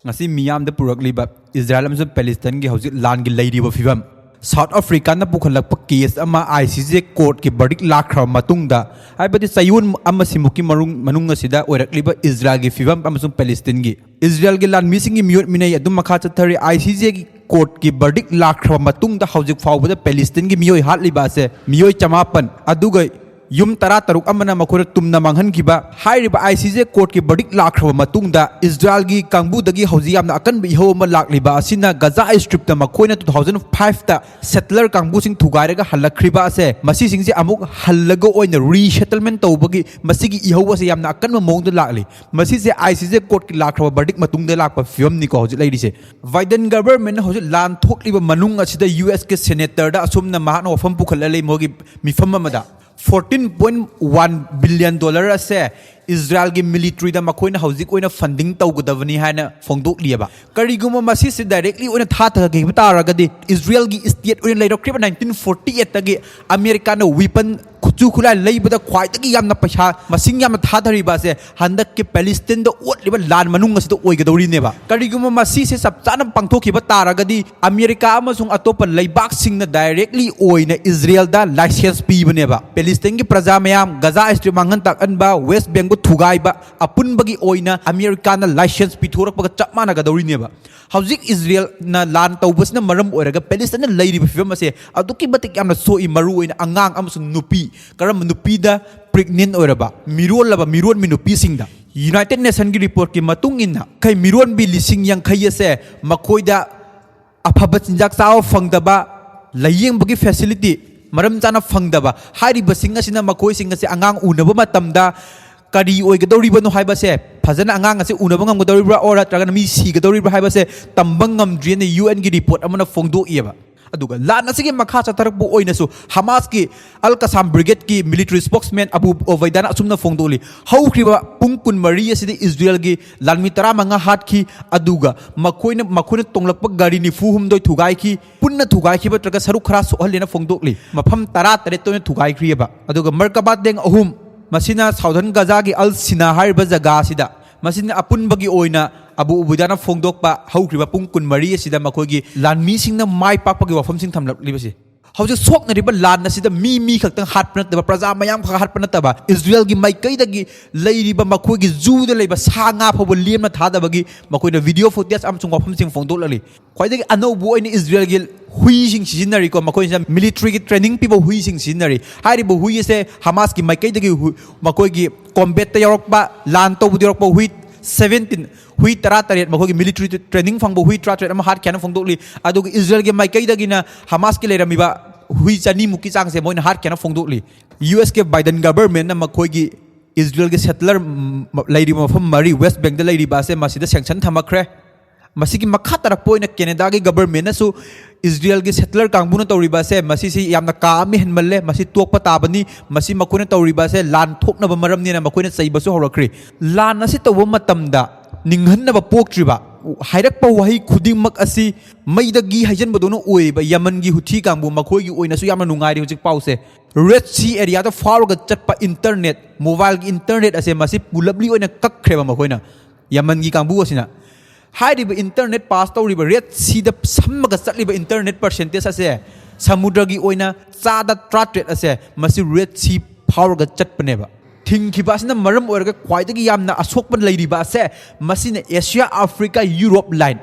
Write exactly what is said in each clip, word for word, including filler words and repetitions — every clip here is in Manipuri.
ꯉꯁꯤ ꯃꯤꯌꯥꯝꯗ ꯄꯨꯔꯛꯂꯤꯕ ꯏꯖꯔꯥꯌꯦꯜ ꯑꯃꯁꯨꯡ ꯄꯦꯂꯤꯁꯇꯥꯏꯟꯒꯤ ꯍꯧꯖꯤꯛ ꯂꯥꯟꯒꯤ ꯂꯩꯔꯤꯕ ꯐꯤꯕꯝ꯫ ꯁꯥꯎꯠ ꯑꯐ꯭ꯔꯤꯀꯥꯅ ꯄꯨꯈꯠꯂꯛꯄ ꯀꯦꯁ ꯑꯃ ꯑꯥꯏ ꯁꯤ ꯖꯦ ꯀꯣꯔꯠꯀꯤ ꯕꯔꯗꯤꯛ ꯂꯥꯛꯈ꯭ꯔꯕ ꯃꯇꯨꯡꯗ, ꯍꯥꯏꯕꯗꯤ ꯆꯌꯣꯜ ꯑꯃꯁꯤꯃꯨꯛꯀꯤ ꯃꯔꯨꯡ-, ꯃꯅꯨꯡ ꯑꯁꯤꯗ ꯑꯣꯏꯔꯛꯂꯤꯕ ꯏꯖꯔꯥꯌꯦꯜꯒꯤ ꯐꯤꯕꯝ ꯑꯃꯁꯨꯡ ꯄꯦꯂꯤꯁꯇꯤꯟꯒꯤ, ꯏꯖꯔꯥꯌꯦꯜꯒꯤ ꯂꯥꯟꯃꯤꯁꯤꯡꯒꯤ ꯃꯤꯑꯣꯠ ꯃꯤꯅꯩ ꯑꯗꯨꯝ ꯃꯈꯥ ꯆꯠꯊꯔꯤ꯫ ꯑꯥꯏ ꯁꯤ ꯖꯦꯒꯤ ꯀꯣꯔꯠꯀꯤ ꯕꯔꯗꯤꯛ ꯂꯥꯛꯈ꯭ꯔꯕ ꯃꯇꯨꯡꯗ ꯍꯧꯖꯤꯛ ꯐꯥꯎꯕꯗ ꯄꯦꯂꯤꯁꯇꯤꯟꯒꯤ ꯃꯤꯑꯣꯏ ꯍꯥꯠꯂꯤꯕ ꯑꯁꯦ ꯃꯤꯑꯣꯏ ꯆꯃꯥꯄꯟ, ꯑꯗꯨꯒ ꯌꯨꯝ ꯇꯔꯥꯇꯔꯨꯛ ꯑꯃꯅ ꯃꯈꯣꯏꯅ ꯇꯨꯝꯅ ꯃꯥꯡꯍꯟꯈꯤꯕ꯫ ꯍꯥꯏꯔꯤꯕ ꯑꯥꯏ ꯁꯤ ꯖꯦ ꯀꯣꯔꯠꯀꯤ ꯕꯔꯗꯤꯛ ꯂꯥꯛꯈ꯭ꯔꯕ ꯃꯇꯨꯡꯗ ꯏꯖꯔꯥꯌꯦꯜꯒꯤ ꯀꯥꯡꯕꯨꯗꯒꯤ ꯍꯧꯖꯤꯛ ꯌꯥꯝꯅ ꯑꯀꯟꯕ ꯏꯍꯧ ꯑꯃ ꯂꯥꯛꯂꯤꯕ ꯑꯁꯤꯅ ꯒꯖꯥ ꯏꯁꯇ꯭ꯔꯤꯞꯇ ꯃꯈꯣꯏꯅ two thousand five ꯇ ꯁꯦꯇꯂꯔ ꯀꯥꯡꯕꯨꯁꯤꯡ ꯊꯨꯒꯥꯏꯔꯒ ꯍꯜꯂꯛꯈ꯭ꯔꯤꯕ ꯑꯁꯦ, ꯃꯁꯤꯁꯤꯡꯁꯦ ꯑꯃꯨꯛ ꯍꯜꯂꯒ ꯑꯣꯏꯅ ꯔꯤꯁꯦꯇꯜꯃꯦꯟ ꯇꯧꯕꯒꯤ ꯃꯁꯤꯒꯤ ꯏꯍꯧ ꯑꯁꯦ ꯌꯥꯝꯅ ꯑꯀꯟꯕ ꯃꯑꯣꯡꯗ ꯂꯥꯛꯂꯤ꯫ ꯃꯁꯤꯁꯦ ꯑꯥꯏ ꯁꯤ ꯖꯦ ꯀꯣꯔꯠꯀꯤ ꯂꯥꯛꯈ꯭ꯔꯕ ꯕꯔꯗꯤꯛ ꯃꯇꯨꯡꯗ ꯂꯥꯛꯄ ꯐꯤꯕꯝꯅꯤꯀꯣ ꯍꯧꯖꯤꯛ ꯂꯩꯔꯤꯁꯦ꯫ ꯕꯥꯏꯗꯟ ꯒꯚꯔꯟꯃꯦꯟꯠꯅ ꯍꯧꯖꯤꯛ ꯂꯥꯟ ꯊꯣꯛꯂꯤꯕ ꯃꯅꯨꯡ ꯑꯁꯤꯗ ꯌꯨ ꯑꯦꯁꯀꯤ ꯁꯦꯅꯦꯇꯔꯗ ꯑꯁꯨꯝꯅ ꯃꯍꯥꯛꯅ ꯋꯥꯐꯝ ꯄꯨꯈꯠꯂ ꯂꯩ ꯃꯣꯏꯒꯤ ꯃꯤꯐꯝ ꯑꯃꯗ꯫ Fourteen point one billion dollar ꯑꯁꯦ ꯏꯖꯔꯥꯌꯦꯜꯒꯤ ꯃꯤꯂꯤꯇꯔꯤꯗ ꯃꯈꯣꯏꯅ ꯍꯧꯖꯤꯛ ꯑꯣꯏꯅ ꯐꯟꯗꯤꯡ ꯇꯧꯒꯗꯕꯅꯤ ꯍꯥꯏꯅ ꯐꯣꯡꯗꯣꯛꯂꯤꯑꯕ꯫ ꯀꯔꯤꯒꯨꯝꯕ ꯃꯁꯤꯁꯦ ꯗꯥꯏꯔꯦꯛꯂꯤ ꯑꯣꯏꯅ ꯊꯥꯊꯈꯤꯕ ꯇꯥꯔꯒꯗꯤ, ꯏꯖꯔꯥꯌꯦꯜꯒꯤ ꯁ꯭ꯇꯦꯠ ꯑꯣꯏꯅ ꯂꯩꯔꯛꯈ꯭ꯔꯤꯕ nineteen forty eight ꯇꯒꯤ ꯑꯃꯦꯔꯤꯀꯥꯅ ꯋꯤꯄꯟ, ꯈꯨꯠꯁꯨ ꯈꯨꯠꯂꯥꯏ ꯂꯩꯕꯗ ꯈ꯭ꯋꯥꯏꯗꯒꯤ ꯌꯥꯝꯅ ꯄꯩꯁꯥ ꯃꯁꯤꯡ ꯌꯥꯝꯅ ꯊꯥꯗꯔꯤꯕ ꯑꯁꯦ ꯍꯟꯗꯛꯀꯤ ꯄꯦꯂꯤꯁꯇꯤꯟꯗ ꯑꯣꯠꯂꯤꯕ ꯂꯥꯟ ꯃꯅꯨꯡ ꯑꯁꯤꯗ ꯑꯣꯏꯒꯗꯧꯔꯤꯅꯦꯕ꯫ ꯀꯔꯤꯒꯨꯝꯕ ꯃꯁꯤꯁꯦ ꯆꯞ ꯆꯥꯅ ꯄꯥꯡꯊꯣꯛꯈꯤꯕ ꯇꯥꯔꯒꯗꯤ, ꯑꯃꯦꯔꯤꯀꯥ ꯑꯃꯁꯨꯡ ꯑꯇꯣꯞꯄ ꯂꯩꯕꯥꯛꯁꯤꯡꯅ ꯗꯥꯏꯔꯦꯛꯂꯤ ꯑꯣꯏꯅ ꯏꯖꯔꯦꯜꯗ ꯂꯥꯏꯁꯦꯟꯁ ꯄꯤꯕꯅꯦꯕ꯫ ꯄꯦꯂꯤꯁꯇꯤꯟꯒꯤ ꯄ꯭ꯔꯖꯥ ꯃꯌꯥꯝ, ꯒꯖꯥ ꯁ꯭ꯇ꯭ꯔꯤꯞ ꯃꯥꯡꯍꯟ ꯇꯥꯛꯍꯟꯕ, ꯋꯦꯁ ꯕꯦꯡꯕꯨ ꯊꯨꯒꯥꯏꯕ, ꯑꯄꯨꯟꯕꯒꯤ ꯑꯣꯏꯅ ꯑꯃꯦꯔꯤꯀꯥꯅ ꯂꯥꯏꯁꯦꯟꯁ ꯄꯤꯊꯣꯔꯛꯄꯒ ꯆꯞ ꯃꯥꯟꯅꯒꯗꯧꯔꯤꯅꯦꯕ꯫ ꯍꯧꯖꯤꯛ ꯏꯖꯔꯦꯜꯅ ꯂꯥꯟ ꯇꯧꯕꯁꯤꯅ ꯃꯔꯝ ꯑꯣꯏꯔꯒ ꯄꯦꯂꯤꯁꯇꯥꯏꯟꯗ ꯂꯩꯔꯤꯕ ꯐꯤꯕꯝ ꯑꯁꯦ ꯑꯗꯨꯛꯀꯤ ꯃꯇꯤꯛ ꯌꯥꯝꯅ ꯁꯣꯛꯏ, ꯃꯔꯨ ꯑꯣꯏꯅ ꯑꯉꯥꯡ ꯑꯃꯁꯨꯡ ꯅꯨꯄꯤ꯫ ꯀꯔꯝꯕ ꯅꯨꯄꯤꯗ? ꯄ꯭ꯔꯦꯒꯅꯦꯟ ꯑꯣꯏꯔꯕ, ꯃꯤꯔꯣꯜꯂꯕ, ꯃꯤꯔꯣꯟꯕꯤ ꯅꯨꯄꯤꯁꯤꯡꯗ꯫ ꯌꯨꯅꯥꯏꯇꯦꯗ ꯅꯦꯁꯟꯒꯤ ꯔꯤꯄꯣꯔꯠꯀꯤ ꯃꯇꯨꯡ ꯏꯟꯅ, ꯈꯩ ꯃꯤꯔꯣꯟꯕꯤ ꯂꯤꯁꯤꯡ ꯌꯥꯡꯈꯩ ꯑꯁꯦ ꯃꯈꯣꯏꯗ ꯑꯐꯕ ꯆꯤꯟꯖꯥꯛ ꯆꯥꯕ ꯐꯪꯗꯕ, ꯂꯥꯏꯌꯦꯡꯕꯒꯤ ꯐꯦꯁꯤꯂꯤꯇꯤ ꯃꯔꯝ ꯆꯥꯅ ꯐꯪꯗꯕ, ꯍꯥꯏꯔꯤꯕꯁꯤꯡ ꯑꯁꯤꯅ ꯃꯈꯣꯏꯁꯤꯡ ꯑꯁꯤ ꯑꯉꯥꯡ ꯎꯅꯕ ꯃꯇꯝꯗ ꯀꯔꯤ ꯑꯣꯏꯒꯗꯧꯔꯤꯕꯅꯣ ꯍꯥꯏꯕꯁꯦ, ꯐꯖꯅ ꯑꯉꯥꯡ ꯑꯁꯤ ꯎꯅꯕ ꯉꯝꯒꯗꯧꯔꯤꯕ꯭ꯔꯥ, or ꯅꯠꯇ꯭ꯔꯒꯅ ꯃꯤ ꯁꯤꯒꯗꯧꯔꯤꯕ꯭ꯔꯥ ꯍꯥꯏꯕꯁꯦ ꯇꯝꯕ ꯉꯝꯗ꯭ꯔꯤꯅ ꯌꯨ ꯑꯦꯟꯒꯤ ꯔꯤꯄꯣꯔꯠ ꯑꯃꯅ ꯐꯣꯡꯗꯣꯛꯏꯑꯕ꯫ ꯑꯗꯨꯒ ꯂꯥꯟ ꯑꯁꯤꯒꯤ ꯃꯈꯥ ꯆꯠꯊꯔꯛꯄ ꯑꯣꯏꯅꯁꯨ ꯍꯃꯥꯁꯀꯤ ꯑꯜ ꯀꯁꯥꯝ ꯕ꯭ꯔꯤꯒꯦꯗꯀꯤ ꯃꯤꯂꯤꯇꯔꯤ ꯁ꯭ꯄꯣꯛꯁꯃꯦꯟ ꯑꯕꯨ ꯑꯣꯕꯩꯗꯥꯅ ꯑꯁꯨꯝꯅ ꯐꯣꯡꯗꯣꯛꯂꯤ, ꯍꯧꯈ꯭ꯔꯤꯕ ꯄꯨꯡ ꯀꯨꯟꯃꯔꯤ ꯑꯁꯤꯗ ꯏꯖꯔꯦꯜꯒꯤ ꯂꯥꯟꯃꯤ ꯇꯔꯥꯃꯉꯥ ꯍꯥꯠꯈꯤ, ꯑꯗꯨꯒ ꯃꯈꯣꯏꯅ, ꯃꯈꯣꯏꯅ ꯇꯣꯡꯂꯛꯄ ꯒꯥꯔꯤ ꯅꯤꯐꯨ ꯍꯨꯝꯗꯣꯏ ꯊꯨꯒꯥꯏꯈꯤ, ꯄꯨꯟꯅ ꯊꯨꯒꯥꯏꯈꯤꯕ ꯅꯠꯇ꯭ꯔꯒ ꯁꯔꯨꯛ ꯈꯔ ꯁꯣꯛꯍꯜꯂꯦꯅ ꯐꯣꯡꯗꯣꯛꯂꯤ꯫ ꯃꯐꯝ ꯇꯔꯥ ꯇꯔꯦꯠꯇ ꯑꯣꯏꯅ ꯊꯨꯒꯥꯏꯈ꯭ꯔꯤꯑꯕ꯫ ꯑꯗꯨꯒ ꯃꯔꯀꯕꯥ ꯇꯦꯡ ꯑꯍꯨꯝ, ꯃꯁꯤꯅ ꯁꯥꯎꯗꯔꯟ ꯒꯖꯥꯒꯤ ꯑꯜ ꯁꯤꯅꯥ ꯍꯥꯏꯔꯤꯕ ꯖꯒꯥ ꯑꯁꯤꯗ, ꯃꯁꯤꯅ ꯑꯄꯨꯟꯕꯒꯤ ꯑꯣꯏꯅ ꯑꯕꯨ ꯎꯕꯩꯗꯥꯅ ꯐꯣꯡꯗꯣꯛꯄ ꯍꯧꯈ꯭ꯔꯤꯕ ꯄꯨꯡ ꯀꯨꯟꯃꯔꯤ ꯑꯁꯤꯗ ꯃꯈꯣꯏꯒꯤ ꯂꯥꯟꯃꯤꯁꯤꯡꯅ ꯃꯥꯏ ꯄꯥꯛꯄꯒꯤ ꯋꯥꯐꯝꯁꯤꯡ ꯊꯝꯂꯛꯂꯤꯕꯁꯤ꯫ ꯍꯧꯖꯤꯛ ꯁꯣꯛꯅꯔꯤꯕ ꯂꯥꯟ ꯑꯁꯤꯗ ꯃꯤ ꯃꯤ ꯈꯛꯇꯪ ꯍꯥꯠꯄ ꯅꯠꯇꯕ, ꯄ꯭ꯔꯖꯥ ꯃꯌꯥꯝ ꯈꯛ ꯍꯥꯠꯄ ꯅꯠꯇꯕ, ꯏꯁꯔꯥꯌꯦꯜꯒꯤ ꯃꯥꯏꯀꯩꯗꯒꯤ ꯂꯩꯔꯤꯕ ꯃꯈꯣꯏꯒꯤ ꯖꯨꯗ ꯂꯩꯕ ꯁꯥ ꯉꯥ ꯐꯥꯎꯕ ꯂꯦꯝꯅ ꯊꯥꯗꯕꯒꯤ ꯃꯈꯣꯏꯅ ꯚꯤꯗꯤꯑꯣ ꯐꯨꯇꯦꯖ ꯑꯃꯁꯨꯡ ꯋꯥꯐꯝꯁꯤꯡ ꯐꯣꯡꯗꯣꯛꯂꯛꯂꯤ꯫ ꯈ꯭ꯋꯥꯏꯗꯒꯤ ꯑꯅꯧꯕ ꯑꯣꯏꯅ ꯏꯁꯔꯥꯌꯦꯜꯒꯤ ꯍꯨꯏꯁꯤꯡ ꯁꯤꯖꯤꯟꯅꯔꯤꯀꯣ, ꯃꯈꯣꯏꯁꯤꯅ ꯃꯤꯂꯤꯇ꯭ꯔꯤꯒꯤ ꯇ꯭ꯔꯦꯅꯤꯡ ꯄꯤꯕ ꯍꯨꯏꯁꯤꯡ ꯁꯤꯖꯤꯟꯅꯔꯤ꯫ ꯍꯥꯏꯔꯤꯕ ꯍꯨꯏ ꯑꯁꯦ ꯍꯃꯥꯁꯀꯤ ꯃꯥꯏꯀꯩꯗꯒꯤ ꯍꯨ-, ꯃꯈꯣꯏꯒꯤ ꯀꯣꯝꯕꯦꯠꯇ ꯌꯥꯎꯔꯛꯄ, ꯂꯥꯟ ꯇꯧꯕꯗ ꯌꯥꯎꯔꯛꯄ ꯍꯨꯏ ꯁꯚꯦꯟꯇꯤꯟ, ꯍꯨꯏ ꯇꯔꯥꯇꯔꯦꯠ, ꯃꯈꯣꯏꯒꯤ ꯃꯤꯂꯤꯇ꯭ꯔꯤ ꯇ꯭ꯔꯦꯅꯤꯡ ꯐꯪꯕ ꯍꯨꯏ ꯇꯔꯥꯇꯔꯦꯠ ꯑꯃ ꯍꯥꯠꯈꯤ ꯍꯥꯏꯅ ꯐꯣꯡꯗꯣꯛꯂꯤ꯫ ꯑꯗꯨꯒ ꯏꯁꯔꯥꯌꯦꯜꯒꯤ ꯃꯥꯏꯀꯩꯗꯒꯤꯅ ꯍꯃꯥꯁꯀꯤ ꯂꯩꯔꯝꯃꯤꯕ ꯍꯨꯏ ꯆꯅꯤꯃꯨꯛꯀꯤ ꯆꯥꯡꯁꯦ ꯃꯣꯏꯅ ꯍꯥꯠꯈꯤ ꯍꯥꯏꯅ ꯐꯣꯡꯗꯣꯛꯂꯤ꯫ ꯌꯨ ꯑꯦꯁ ꯀꯤ ꯕꯥꯏꯗꯟ ꯒꯕꯔꯃꯦꯟꯅ ꯃꯈꯣꯏꯒꯤ ꯏꯁꯔꯥꯌꯦꯜꯒꯤ ꯁꯦꯇꯂꯔ, ꯎꯝ, ꯂꯩꯔꯤꯕ ꯃꯐꯝ ꯃꯔꯤ, ꯋꯦꯁ ꯕꯦꯡꯛꯇ ꯂꯩꯔꯤꯕ ꯑꯁꯦ ꯃꯁꯤꯗ ꯁꯦꯡꯁꯟ ꯊꯝꯃꯛꯈ꯭ꯔꯦ꯫ ꯃꯁꯤꯒꯤ ꯃꯈꯥ ꯇꯥꯔꯛꯄ ꯑꯣꯏꯅ ꯀꯦꯅꯦꯗꯥꯒꯤ ꯒꯕꯔꯃꯦꯟꯅꯁꯨ ꯏꯁꯔꯥꯌꯦꯜꯒꯤ ꯁꯦꯇꯂꯔ ꯀꯥꯡꯕꯨꯅ ꯇꯧꯔꯤꯕ ꯑꯁꯦ, ꯃꯁꯤꯁꯤ ꯌꯥꯝꯅ ꯀꯥ ꯑꯃ ꯍꯦꯟꯃꯜꯂꯦ, ꯃꯁꯤ ꯇꯣꯛꯄ ꯇꯥꯕꯅꯤ, ꯃꯁꯤ ꯃꯈꯣꯏꯅ ꯇꯧꯔꯤꯕ ꯑꯁꯦ ꯂꯥꯟ ꯊꯣꯛꯅꯕ ꯃꯔꯝꯅꯦꯅ ꯃꯈꯣꯏꯅ ꯆꯩꯕꯁꯨ ꯍꯧꯔꯛꯈ꯭ꯔꯦ꯫ ꯂꯥꯟ ꯑꯁꯤ ꯇꯧꯕ ꯃꯇꯝꯗ ꯅꯤꯡꯍꯟꯅꯕ ꯄꯣꯛꯇ꯭ꯔꯤꯕ, ꯍꯥꯏꯔꯛꯄ ꯋꯥꯍꯩ ꯈꯨꯗꯤꯡꯃꯛ ꯑꯁꯤ ꯃꯩꯗꯒꯤ ꯍꯩꯖꯤꯟꯕꯗꯧꯅ ꯑꯣꯏꯕ꯫ ꯌꯃꯟꯒꯤ ꯍꯨꯊꯤ ꯀꯥꯡꯕꯨ ꯃꯈꯣꯏꯒꯤ ꯑꯣꯏꯅꯁꯨ ꯌꯥꯝꯅ ꯅꯨꯡꯉꯥꯏꯔꯤ ꯍꯧꯖꯤꯛ ꯄꯥꯎꯁꯦ꯫ ꯔꯦꯗ ꯁꯤ ꯑꯦꯔꯤꯌꯥꯗ ꯐꯥꯎꯔꯒ ꯆꯠꯄ ꯏꯟꯇꯔꯅꯦꯠ, ꯃꯣꯕꯥꯏꯜꯒꯤ ꯏꯟꯇꯔꯅꯦꯠ ꯑꯁꯦ ꯃꯁꯤ ꯄꯨꯂꯞꯂꯤ ꯑꯣꯏꯅ ꯀꯛꯈ꯭ꯔꯦꯕ ꯃꯈꯣꯏꯅ, ꯌꯃꯟꯒꯤ ꯀꯥꯡꯕꯨ ꯑꯁꯤꯅ꯫ ꯍꯥꯏꯔꯤꯕ ꯏꯟꯇꯔꯅꯦꯠ ꯄꯥꯁ ꯇꯧꯔꯤꯕ, ꯔꯦꯗ ꯁꯤꯗ ꯁꯝꯃꯒ ꯆꯠꯂꯤꯕ ꯏꯟꯇꯔꯅꯦꯠ ꯄꯔꯁꯦꯟꯇꯦꯖ ꯑꯁꯦ, ꯁꯃꯨꯗ꯭ꯔꯒꯤ ꯑꯣꯏꯅ ꯆꯥꯗ ꯇꯔꯥꯇꯔꯦꯠ ꯑꯁꯦ ꯃꯁꯤ ꯔꯦꯗ ꯁꯤ ꯐꯥꯎꯔꯒ ꯆꯠꯄꯅꯦꯕ꯫ ꯊꯤꯡꯈꯤꯕ ꯑꯁꯤꯅ ꯃꯔꯝ ꯑꯣꯏꯔꯒ ꯈ꯭ꯋꯥꯏꯗꯒꯤ ꯌꯥꯝꯅ ꯑꯁꯣꯛꯄ ꯂꯩꯔꯤꯕ ꯑꯁꯦ, ꯃꯁꯤꯅ ꯑꯦꯁꯤꯌꯥ, ꯑꯐ꯭ꯔꯤꯀꯥ, ꯌꯨꯔꯣꯞ ꯂꯥꯏꯟ꯫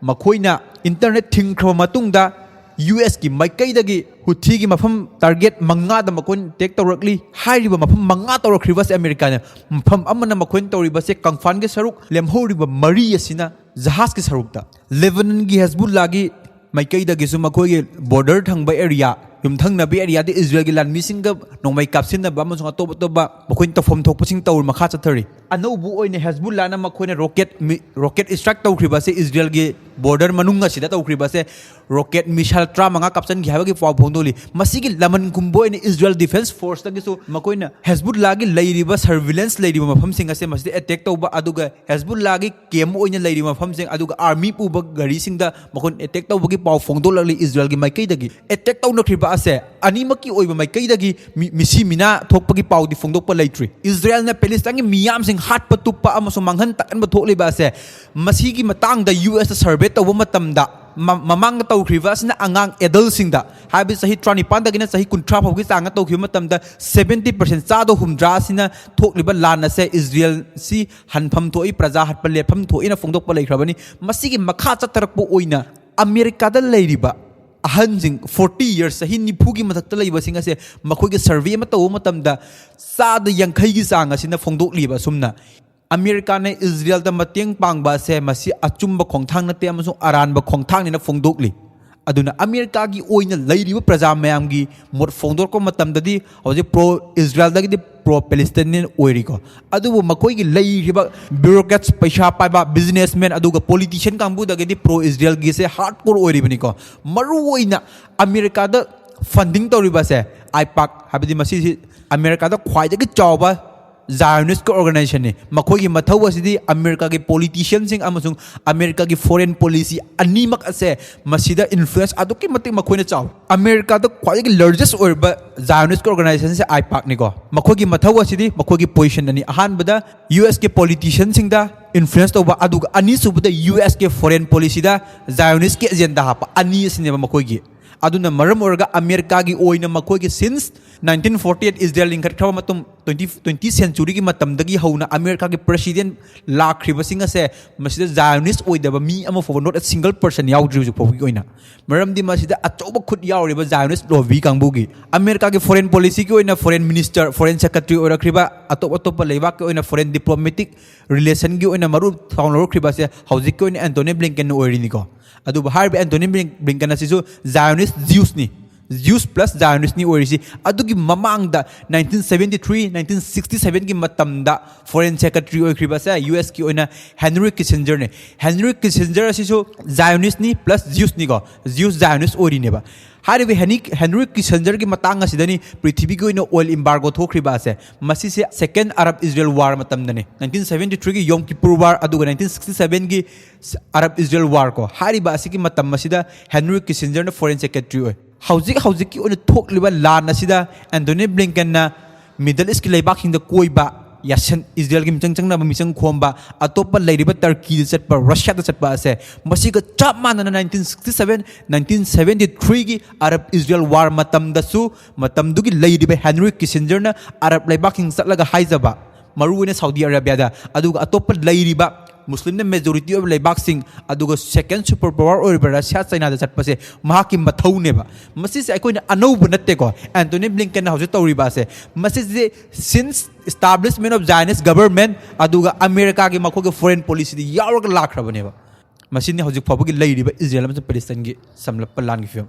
ꯃꯈꯣꯏꯅ ꯏꯟꯇꯔꯅꯦꯠ ꯊꯤꯡꯈ꯭ꯔꯕ ꯃꯇꯨꯡꯗ, ꯌꯨ ꯑꯦꯁꯀꯤ ꯃꯥꯏꯀꯩꯗꯒꯤ ꯍꯨꯊꯤꯒꯤ ꯃꯐꯝ ꯇꯥꯔꯒꯦꯠ ꯃꯉꯥꯗ ꯃꯈꯣꯏꯅ ꯑꯦꯇꯦꯛ ꯇꯧꯔꯛꯂꯤ꯫ ꯍꯥꯏꯔꯤꯕ ꯃꯐꯝ ꯃꯉꯥ ꯇꯧꯔꯛꯈ꯭ꯔꯤꯕꯁꯦ ꯑꯃꯦꯔꯤꯀꯥꯅ, ꯃꯐꯝ ꯑꯃꯅ ꯃꯈꯣꯏꯅ ꯇꯧꯔꯤꯕꯁꯦ ꯀꯪꯐꯥꯟꯒꯤ ꯁꯔꯨꯛ, ꯂꯦꯝꯍꯧꯔꯤꯕ ꯃꯔꯤ ꯑꯁꯤꯅ ꯖꯍꯥꯖꯀꯤ ꯁꯔꯨꯛꯇ꯫ ꯂꯦꯕꯅꯟꯒꯤ ꯍꯦꯖꯕꯨꯜꯂꯥꯒꯤ ꯃꯥꯏꯀꯩꯗꯒꯤꯁꯨ ꯃꯈꯣꯏꯒꯤ ꯕꯣꯔꯗꯔ ꯊꯪꯕ ꯑꯦꯔꯤꯌꯥ, ꯌꯨꯝꯊꯪꯅꯕ ꯑꯦꯔꯤꯌꯥꯗ ꯏꯁꯔꯥꯌꯦꯜꯒꯤ ꯂꯥꯟꯃꯤꯁꯤꯡꯒ ꯅꯣꯡꯃꯩ ꯀꯥꯞꯁꯤꯟꯅꯕ ꯑꯃꯁꯨꯡ ꯑꯇꯣꯞ ꯑꯇꯣꯞꯄ ꯃꯈꯣꯏꯅ ꯇꯧꯐꯝ ꯊꯣꯛꯄꯁꯤꯡ ꯇꯧꯔꯤ, ꯃꯈꯥ ꯆꯠꯊꯔꯤ꯫ ꯑꯅꯧꯕ ꯑꯣꯏꯅ ꯍꯦꯖꯕꯨꯜꯂꯥꯅ ꯃꯈꯣꯏꯅ ꯔꯣꯀꯦꯠ ꯃꯤ-, ꯔꯣꯀꯦꯠ ꯏꯁꯇ꯭ꯔꯥꯏꯛ ꯇꯧꯈ꯭ꯔꯤꯕ ꯑꯁꯤ ꯏꯁꯔꯥꯌꯦꯜꯒꯤ ꯕꯣꯔꯗꯔ ꯃꯅꯨꯡ ꯑꯁꯤꯗ ꯇꯧꯈ꯭ꯔꯤꯕ ꯑꯁꯦ ꯔꯣꯀꯦꯠ ꯃꯤꯁꯥꯏꯜ ꯇꯔꯥꯃꯉꯥ ꯀꯥꯞꯆꯟꯈꯤ ꯍꯥꯏꯕꯒꯤ ꯄꯥꯎ ꯐꯣꯡꯗꯣꯛꯂꯤ꯫ ꯃꯁꯤꯒꯤ ꯂꯃꯟ ꯈꯨꯝꯕ ꯑꯣꯏꯅ ꯏꯁꯔꯥꯌꯦꯜ ꯗꯤꯐꯦꯟꯁ ꯐꯣꯔꯁꯇꯒꯤꯁꯨ ꯃꯈꯣꯏꯅ ꯍꯦꯖꯕꯨꯜꯂꯥꯒꯤ ꯂꯩꯔꯤꯕ ꯁꯔꯚꯤꯂꯦꯟꯁ ꯂꯩꯔꯤꯕ ꯃꯐꯝꯁꯤꯡ ꯑꯁꯦ ꯃꯁꯤꯗ ꯑꯦꯇꯦꯛ ꯇꯧꯕ, ꯑꯗꯨꯒ ꯍꯦꯖꯕꯨꯜꯂꯥꯒꯤ ꯀꯦꯝ ꯑꯣꯏꯅ ꯂꯩꯔꯤꯕ ꯃꯐꯝꯁꯤꯡ, ꯑꯗꯨꯒ ꯑꯥꯔꯃꯤ ꯄꯨꯕ ꯒꯥꯔꯤꯁꯤꯡꯗ ꯃꯈꯣꯏꯅ ꯑꯦꯇꯦꯛ ꯇꯧꯕꯒꯤ ꯄꯥꯎ ꯐꯣꯡꯗꯣꯛꯂꯛꯂꯤ꯫ ꯏꯁꯔꯥꯌꯦꯜꯒꯤ ꯃꯥꯏꯀꯩꯗꯒꯤ ꯑꯦꯇꯦꯛ ꯇꯧꯅꯈ꯭ꯔꯤꯕ ꯑꯁꯦ ꯑꯅꯤꯃꯛꯀꯤ ꯑꯣꯏꯕ ꯃꯥꯏꯀꯩꯗꯒꯤ ꯃꯤ-, ꯃꯤꯁꯤ ꯃꯤꯅꯥ ꯊꯣꯛꯄꯒꯤ ꯄꯥꯎꯗꯤ ꯐꯣꯡꯗꯣꯛꯄ ꯂꯩꯇ꯭ꯔꯤ꯫ ꯏꯁꯔꯥꯌꯦꯜꯅ ꯄꯦꯂꯦꯁꯇꯥꯏꯟꯒꯤ ꯃꯤꯌꯥꯝꯁꯤꯡ ꯍꯥꯠꯄ ꯇꯨꯞꯄ ꯑꯃꯁꯨꯡ ꯃꯥꯡꯍꯟ ꯇꯥꯛꯍꯟꯕ ꯊꯣꯛꯂꯤꯕ ꯑꯁꯦ ꯃꯁꯤꯒꯤ ꯃꯇꯥꯡꯗ ꯌꯨ ꯑꯦꯁꯇ ꯁꯔꯚꯦ ꯇꯧꯕ ꯃꯇꯝꯗ ꯃ-, ꯃꯃꯥꯡꯗ ꯇꯧꯈ꯭ꯔꯤꯕ ꯑꯁꯤꯅ ꯑꯉꯥꯡ ꯑꯦꯗꯜꯁꯤꯡꯗ, ꯍꯥꯏꯕꯗꯤ ꯆꯍꯤ ꯇꯔꯥꯅꯤꯄꯥꯟꯗꯒꯤꯅ ꯆꯍꯤ ꯀꯨꯟꯊ꯭ꯔꯥ ꯐꯥꯎꯒꯤ ꯆꯥꯡꯗ ꯇꯧꯈꯤꯕ ꯃꯇꯝꯗ ꯁꯚꯦꯟꯇꯤ ꯄꯥꯔꯁꯦꯟ, ꯆꯥꯗ ꯍꯨꯝꯗ꯭ꯔꯥ ꯑꯁꯤꯅ ꯊꯣꯛꯂꯤꯕ ꯂꯥꯟ ꯑꯁꯦ ꯏꯁꯔꯥꯌꯦꯜꯁꯤ ꯍꯟꯐꯝ ꯊꯣꯛꯏ, ꯄ꯭ꯔꯖꯥ ꯍꯥꯠꯄ ꯂꯦꯞꯐꯝ ꯊꯣꯛꯏꯅ ꯐꯣꯡꯗꯣꯛꯄ ꯂꯩꯈ꯭ꯔꯕꯅꯤ꯫ ꯃꯁꯤꯒꯤ ꯃꯈꯥ ꯆꯠꯊꯔꯛꯄ ꯑꯣꯏꯅ ꯑꯃꯦꯔꯤꯀꯥꯗ ꯂꯩꯔꯤꯕ ꯑꯍꯟꯁꯤꯡ, ꯐꯣꯔꯇꯤ ꯌꯔꯁ, ꯆꯍꯤ ꯅꯤꯐꯨꯒꯤ ꯃꯊꯛꯇ ꯂꯩꯕꯁꯤꯡ ꯑꯁꯦ ꯃꯈꯣꯏꯒꯤ ꯁꯔꯚꯦ ꯑꯃ ꯇꯧꯕ ꯃꯇꯝꯗ ꯆꯥꯗ ꯌꯥꯡꯈꯩꯒꯤ ꯆꯥꯡ ꯑꯁꯤꯅ ꯐꯣꯡꯗꯣꯛꯂꯤꯕ ꯑꯁꯨꯝꯅ, ꯑꯃꯦꯔꯤꯀꯥꯅ ꯏꯁꯔꯥꯌꯦꯜꯗ ꯃꯇꯦꯡ ꯄꯥꯡꯕ ꯑꯁꯦ ꯃꯁꯤ ꯑꯆꯨꯝꯕ ꯈꯣꯡꯊꯥꯡ ꯅꯠꯇꯦ ꯑꯃꯁꯨꯡ ꯑꯔꯥꯟꯕ ꯈꯣꯡꯊꯥꯡꯅꯤꯅ ꯐꯣꯡꯗꯣꯛꯂꯤ꯫ ꯑꯗꯨꯅ ꯑꯃꯦꯔꯤꯀꯥꯒꯤ ꯑꯣꯏꯅ ꯂꯩꯔꯤꯕ ꯄ꯭ꯔꯖꯥ ꯃꯌꯥꯝꯒꯤ ꯃꯣꯠ ꯐꯣꯡꯗꯣꯔꯛꯄ ꯃꯇꯝꯗꯗꯤ ꯍꯧꯖꯤꯛ ꯄ꯭ꯔꯣ ꯏꯁꯔꯥꯌꯦꯜꯗꯒꯤꯗꯤ ꯄ꯭ꯔꯣ ꯄꯦꯂꯦꯁꯇꯥꯏꯅꯤꯌꯟ ꯑꯣꯏꯔꯤꯀꯣ꯫ ꯑꯗꯨꯕꯨ ꯃꯈꯣꯏꯒꯤ ꯂꯩꯔꯤꯕ ꯕ꯭ꯌꯨꯔꯣꯀ꯭ꯔꯦꯠꯁ, ꯄꯩꯁꯥ ꯄꯥꯏꯕ ꯕꯤꯖꯤꯅꯦꯁꯃꯦꯟ, ꯑꯗꯨꯒ ꯄꯣꯂꯤꯇꯤꯁꯤꯌꯟ ꯀꯥꯡꯕꯨꯗꯒꯤꯗꯤ ꯄ꯭ꯔꯣ ꯏꯁꯔꯥꯌꯦꯜꯒꯤꯁꯦ ꯍꯥꯔꯗ ꯀꯣꯔ ꯑꯣꯏꯔꯤꯕꯅꯤꯀꯣ꯫ ꯃꯔꯨꯑꯣꯏꯅ ꯑꯃꯦꯔꯤꯀꯥꯗ ꯐꯟꯗꯤꯡ ꯇꯧꯔꯤꯕꯁꯦ ꯑꯥꯏꯄꯥꯛ, ꯍꯥꯏꯕꯗꯤ ꯃꯁꯤꯁꯤ ꯑꯃꯦꯔꯤꯀꯥꯗ ꯈ꯭ꯋꯥꯏꯗꯒꯤ ꯆꯥꯎꯕ ꯖꯥꯏꯑꯣꯅꯤꯁꯀꯤ ꯑꯣꯔꯒꯅꯥꯏꯖꯦꯁꯟꯅꯤ꯫ ꯃꯈꯣꯏꯒꯤ ꯃꯊꯧ ꯑꯁꯤꯗꯤ ꯑꯃꯦꯔꯤꯀꯥꯒꯤ ꯄꯣꯂꯤꯇꯤꯁꯤꯌꯟꯁꯤꯡ ꯑꯃꯁꯨꯡ ꯑꯃꯦꯔꯤꯀꯥꯒꯤ ꯐꯣꯔꯦꯟ ꯄꯣꯂꯤꯁꯤ ꯑꯅꯤꯃꯛ ꯑꯁꯦ ꯃꯁꯤꯗ ꯏꯟꯐ꯭ꯂꯨꯌꯦꯟꯁ ꯑꯗꯨꯛꯀꯤ ꯃꯇꯤꯛ ꯃꯈꯣꯏꯅ ꯆꯥꯎꯏ꯫ ꯑꯃꯦꯔꯤꯀꯥꯗ ꯈ꯭ꯋꯥꯏꯗꯒꯤ ꯂꯥꯔꯖꯦꯁ ꯑꯣꯏꯔꯤꯕ ꯖꯥꯏꯑꯣꯅꯤꯁꯀꯤ ꯑꯣꯔꯒꯅꯥꯏꯖꯦꯁꯟꯁꯦ ꯑꯥꯏꯄꯥꯛꯅꯤꯀꯣ꯫ ꯃꯈꯣꯏꯒꯤ ꯃꯊꯧ ꯑꯁꯤꯗꯤ ꯃꯈꯣꯏꯒꯤ ꯄꯣꯖꯤꯁꯟ ꯑꯅꯤ, ꯑꯍꯥꯟꯕꯗ ꯌꯨ ꯑꯦꯁꯀꯤ ꯄꯣꯂꯤꯇꯤꯁꯤꯌꯟꯁꯤꯡꯗ ꯏꯟꯐ꯭ꯂꯨꯌꯦꯟꯁ ꯇꯧꯕ, ꯑꯗꯨꯒ ꯑꯅꯤꯁꯨꯕꯗ ꯌꯨ ꯑꯦꯁꯀꯤ ꯐꯣꯔꯦꯟ ꯄꯣꯂꯤꯁꯤꯗ ꯖꯥꯏꯑꯣꯅꯤꯁꯀꯤ ꯑꯦꯖꯦꯟꯗꯥ ꯍꯥꯞꯄ, ꯑꯅꯤ ꯑꯁꯤꯅꯦꯕ ꯃꯈꯣꯏꯒꯤ꯫ ꯑꯗꯨꯅ ꯃꯔꯝ ꯑꯣꯏꯔꯒ ꯑꯃꯦꯔꯤꯀꯥꯒꯤ ꯑꯣꯏꯅ ꯃꯈꯣꯏꯒꯤ ꯁꯤꯟꯁ ꯅꯥꯏꯟꯇꯤꯟ ꯐꯣꯔꯇꯤ ꯑꯩꯠ ꯏꯁꯔꯥꯌꯦꯜ ꯂꯤꯡꯈꯠꯈ꯭ꯔꯕ ꯃꯇꯨꯡ ꯇ꯭ꯋꯦꯟꯇꯤ, ꯇ꯭ꯋꯦꯟꯇꯤ ꯁꯦꯟꯆꯨꯔꯤꯒꯤ ꯃꯇꯝꯗꯒꯤ ꯍꯧꯅ ꯑꯃꯦꯔꯤꯀꯥꯒꯤ ꯄ꯭ꯔꯦꯁꯤꯗꯦꯟ ꯂꯥꯛꯈ꯭ꯔꯤꯕꯁꯤꯡ ꯑꯁꯦ ꯃꯁꯤꯗ ꯖꯥꯏꯑꯣꯅꯤꯁ ꯑꯣꯏꯗꯕ ꯃꯤ ꯑꯃ ꯐꯥꯎꯕ, not a single person ꯌꯥꯎꯗ꯭ꯔꯤ ꯍꯧꯖꯤꯛ ꯐꯥꯎꯕꯒꯤ ꯑꯣꯏꯅ꯫ ꯃꯔꯝꯗꯤ ꯃꯁꯤꯗ ꯑꯆꯧꯕ ꯈꯨꯠ ꯌꯥꯎꯔꯤꯕ ꯖꯥꯏꯑꯣꯅꯤꯁ ꯂꯣꯕꯤ ꯀꯥꯡꯕꯨꯒꯤ꯫ ꯑꯃꯦꯔꯤꯀꯥꯒꯤ ꯐꯣꯔꯦꯟ ꯄꯣꯂꯤꯁꯤꯒꯤ ꯑꯣꯏꯅ ꯐꯣꯔꯦꯟ ꯃꯤꯅꯤꯁꯇꯔ, ꯐꯣꯔꯦꯟ ꯁꯦꯀ꯭ꯔꯦꯇꯔꯤ ꯑꯣꯏꯔꯛꯈ꯭ꯔꯤꯕ, ꯑꯇꯣꯞ ꯑꯇꯣꯞꯄ ꯂꯩꯕꯥꯛꯀꯤ ꯑꯣꯏꯅ ꯐꯣꯔꯦꯟ ꯗꯤꯄ꯭ꯂꯣꯃꯦꯇꯤꯛ ꯔꯤꯂꯦꯁꯟꯒꯤ ꯑꯣꯏꯅ ꯃꯔꯨ ꯊꯧꯗꯥꯡ ꯂꯧꯔꯛꯈ꯭ꯔꯤꯕ ꯑꯁꯦ ꯍꯧꯖꯤꯛꯀꯤ ꯑꯣꯏꯅ ꯑꯦꯟꯇꯣꯅꯤ ꯕ꯭ꯂꯤꯡꯀꯟꯅ ꯑꯣꯏꯔꯤꯅꯤꯀꯣ꯫ ꯑꯗꯨꯕꯨ ꯍꯥꯏꯔꯤꯕ ꯑꯦꯟꯇꯣꯅꯤ ꯕ꯭ꯂꯤꯡ-, ꯕ꯭ꯂꯤꯡꯀꯟ ꯑꯁꯤꯁꯨ ꯖꯥꯏꯑꯣꯅꯤꯁ ꯖ꯭ꯌꯨꯁꯅꯤ꯫ Jews plus Zionistꯅꯤ ꯑꯣꯏꯔꯤꯁꯤ꯫ ꯑꯗꯨꯒꯤ ꯃꯃꯥꯡꯗ nineteen seventy three, nineteen sixty sevenꯒꯤ ꯃꯇꯝꯗ foreign secretary ꯑꯣꯏꯈ꯭ꯔꯤꯕꯁꯦ ꯌꯨ ꯑꯦꯁꯀꯤ ꯑꯣꯏꯅ ꯍꯦꯟꯔꯤ ꯀꯤꯁꯤꯟꯖꯔꯅꯦ꯫ ꯍꯦꯟꯔꯤ ꯀꯤꯁꯤꯟꯖꯔ ꯑꯁꯤꯁꯨ Zionistꯅꯤ plus Jewsꯅꯤꯀꯣ, Jews Zionist ꯑꯣꯏꯔꯤꯅꯦꯕ꯫ ꯍꯥꯏꯔꯤꯕ ꯍꯦꯅꯤ ꯍꯦꯟꯔꯤ ꯀꯤꯁꯤꯟꯖꯔꯒꯤ ꯃꯇꯥꯡ ꯑꯁꯤꯗꯅꯤ ꯄ꯭ꯔꯤꯊꯤꯕꯤꯒꯤ ꯑꯣꯏꯅ oil embargo ꯊꯣꯛꯈ꯭ꯔꯤꯕ ꯑꯁꯦ꯫ ꯃꯁꯤꯁꯦ second Arab Israel war ꯃꯇꯝꯗꯅꯤ꯫ Nineteen seventy threeꯒꯤ Yom Kippur war, ꯑꯗꯨꯒ nineteen sixty sevenꯒꯤ Arab Israel war ꯀꯣ꯫ ꯍꯥꯏꯔꯤꯕ ꯑꯁꯤꯒꯤ ꯃꯇꯝ ꯑꯁꯤꯗ ꯍꯦꯟꯔꯤ ꯀꯤꯁꯤꯟꯖꯔꯅ foreign secretary ꯑꯣꯏ꯫ ꯍꯧꯖꯤꯛ ꯍꯧꯖꯤꯛꯀꯤ ꯑꯣꯏꯅ ꯊꯣꯛꯂꯤꯕ ꯂꯥꯟ ꯑꯁꯤꯗ ꯑꯦꯟꯊꯣꯅꯤ ꯕ꯭ꯂꯤꯡꯀꯟꯅ Middle Eastꯀꯤ ꯂꯩꯕꯥꯛꯁꯤꯡꯗ ꯀꯣꯏꯕ, ꯌꯥꯁꯟ ꯏꯖꯔꯦꯜꯒꯤ ꯃꯤꯆꯪ ꯆꯪꯅꯕ ꯃꯤꯆꯪ ꯈꯣꯝꯕ, ꯑꯇꯣꯞꯄ ꯂꯩꯔꯤꯕ ꯇꯔꯀꯤꯗ ꯆꯠꯄ, ꯔꯁꯤꯌꯥꯗ ꯆꯠꯄ ꯑꯁꯦ ꯃꯁꯤꯒ ꯆꯞ ꯃꯥꯟꯅꯅ nineteen sixty seven, nineteen seventy threeꯒꯤ Arab Israel war ꯃꯇꯝꯗꯁꯨ ꯃꯇꯝꯗꯨꯒꯤ ꯂꯩꯔꯤꯕ ꯍꯦꯟꯔꯤ ꯀꯤꯁꯤꯟꯖꯔꯅ ꯑꯔꯕ ꯂꯩꯕꯥꯛꯁꯤꯡ ꯆꯠꯂꯒ ꯍꯥꯏꯖꯕ, ꯃꯔꯨ ꯑꯣꯏꯅ ꯁꯥꯎꯗꯤ ꯑꯔꯥꯕꯤꯌꯥꯗ, ꯑꯗꯨꯒ ꯑꯇꯣꯞꯄ ꯂꯩꯔꯤꯕ ꯃꯨꯁꯂꯤꯝꯅ majority ꯑꯣꯏꯕ ꯂꯩꯕꯥꯛꯁꯤꯡ, ꯑꯗꯨꯒ second super power ꯑꯣꯏꯔꯤꯕ ꯔꯁꯤꯌꯥ, ꯆꯩꯅꯥꯗ ꯆꯠꯄꯁꯦ ꯃꯍꯥꯛꯀꯤ ꯃꯊꯧꯅꯦꯕ꯫ ꯃꯁꯤꯁꯦ ꯑꯩꯈꯣꯏꯅ ꯑꯅꯧꯕ ꯅꯠꯇꯦꯀꯣ꯫ ꯑꯦꯟꯊꯣꯅꯤ ꯕ꯭ꯂꯤꯡꯀꯟꯅ ꯍꯧꯖꯤꯛ ꯇꯧꯔꯤꯕ ꯑꯁꯦ, ꯃꯁꯤꯁꯦ since establishment of Zionist government ꯑꯗꯨꯒ ꯑꯃꯦꯔꯤꯀꯥꯒꯤ ꯃꯈꯣꯏꯒꯤ foreign policyꯗ ꯌꯥꯎꯔꯒ ꯂꯥꯛꯈ꯭ꯔꯕꯅꯦꯕ꯫ ꯃꯁꯤꯅꯤ ꯍꯧꯖꯤꯛ ꯐꯥꯎꯕꯒꯤ ꯂꯩꯔꯤꯕ ꯏꯖꯔꯦꯜ ꯑꯃꯁꯨꯡ ꯄꯦꯂꯦꯁꯇꯥꯏꯟꯒꯤ ꯁꯝꯂꯞꯄ ꯂꯥꯟꯒꯤ ꯐꯤꯕꯝ꯫